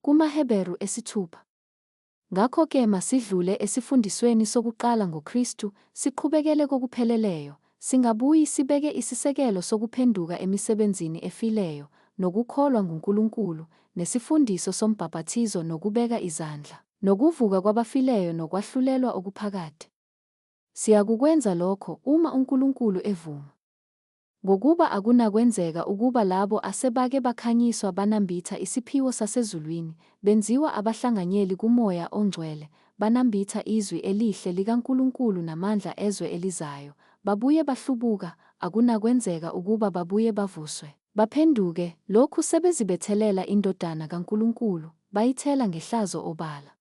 KumaHeberu esithupha. Ngakho-ke masidlule esifundisweni sokuqala ngoKristu, siqhubekele kokupheleleyo, singabuyi sibeke isisekelo sokuphenduka emisebenzini efileyo, nokukholwa nguNkulunkulu, nesifundiso sombhapathizo nokubeka izandla, nokuvuka kwabafileyo nokwahlulelwa okuphakade. Siyakukwenza lokho, uma uNkulunkulu evuma. Ngokuba akunakwenzeka ukuba labo asebake bakhanyiswa banambitha isiphiwo sasezulwini, benziwa abahlanganyeli kuMoya oNgcwele, banambitha izwi elihle likaNkulunkulu namandla ezwe elizayo, babuye bahlubuka, akunakwenzeka ukuba babuye bavuswe, baphenduke, lokhu sebezibethelela iNdodana kaNkulunkulu, bayithela ngehlazo obala.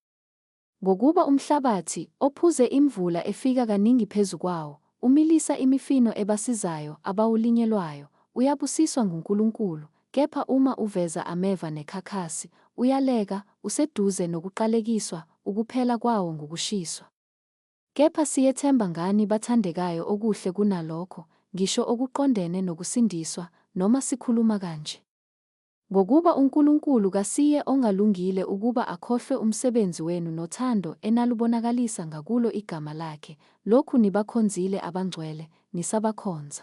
Ngokuba umhlabathi, ophuze imvula efika kaningi phezu kwawo, umilisa imifino ebasizayo abawulinyelwayo, uyabusiswa nguNkulunkulu, kepha uma uveza ameva nekhakhasi, uyaleka, useduze nokuqalekiswa, ukuphela kwawo ngukushiswa. Kepha siyethemba ngani bathandekayo okuhle kunalokho, ngisho okuqondene nokusindiswa, noma sikhuluma kanje. Ngokuba uNkulunkulu kasiye ongalungile ukuba akhohlwe umsebenzi wenu nothando enalubonakalisa ngakulo igama lakhe, lokhu nibakhonzile abangcwele, nisabakhonza.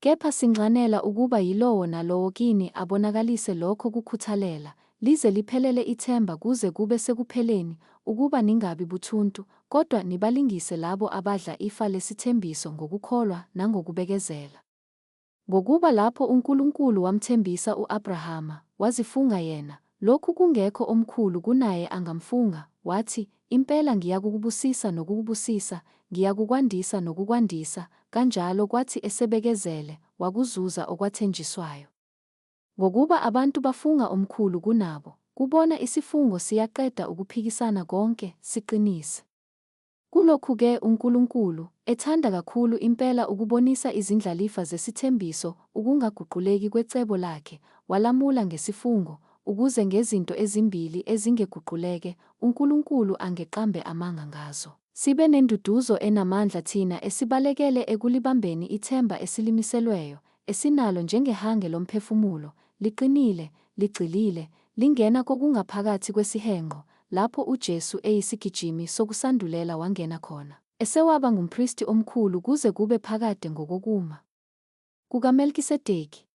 Kepha sinxanela ukuba yilowo nalowo kini abonakalise lokho kukhuthalela, lize liphelele ithemba kuze kube sekupheleni, ukuba ningabi buthuntu, kodwa nibalingise labo abadla ifa lesithembiso ngokukholwa nangokubekezela. Ngokuba lapho uNkulunkulu wamthembisa u-Abrahama, wazifunga yena, lokhu kungekho omkhulu kunaye angamfunga, wathi, Impela ngiyakukubusisa nokukubusisa, ngiyakukwandisa nokukwandisa, kanjalo kwathi esebekezele, wakuzuza okwathenjiswayo. Ngokuba abantu bafunga omkhulu kunabo, kubona isifungo siyaqeda ukuphikisana konke, siqinise. Kulokhu-ke uNkulunkulu, ethanda kakhulu impela ukubonisa izindlalifa zesithembiso ukungaguquleki kwecebo lakhe, walamula ngesifungo, ukuze ngezinto ezimbili ezingeguquleke, uNkulunkulu angeqambe amanga ngazo. Sibe nenduduzo enamandla thina esibalekele ekulibambeni ithemba esilimiselweyo, esinalo njengehange lomphefumulo, liqinile, ligxilile, lingena kokungaphakathi kwesihenqo, lapho uJesu eyisigijimi sokusandulela wangena khona, esewaba ngumpristi omkhulu kuze kube phakade ngokokuma kukaMelkisedeki.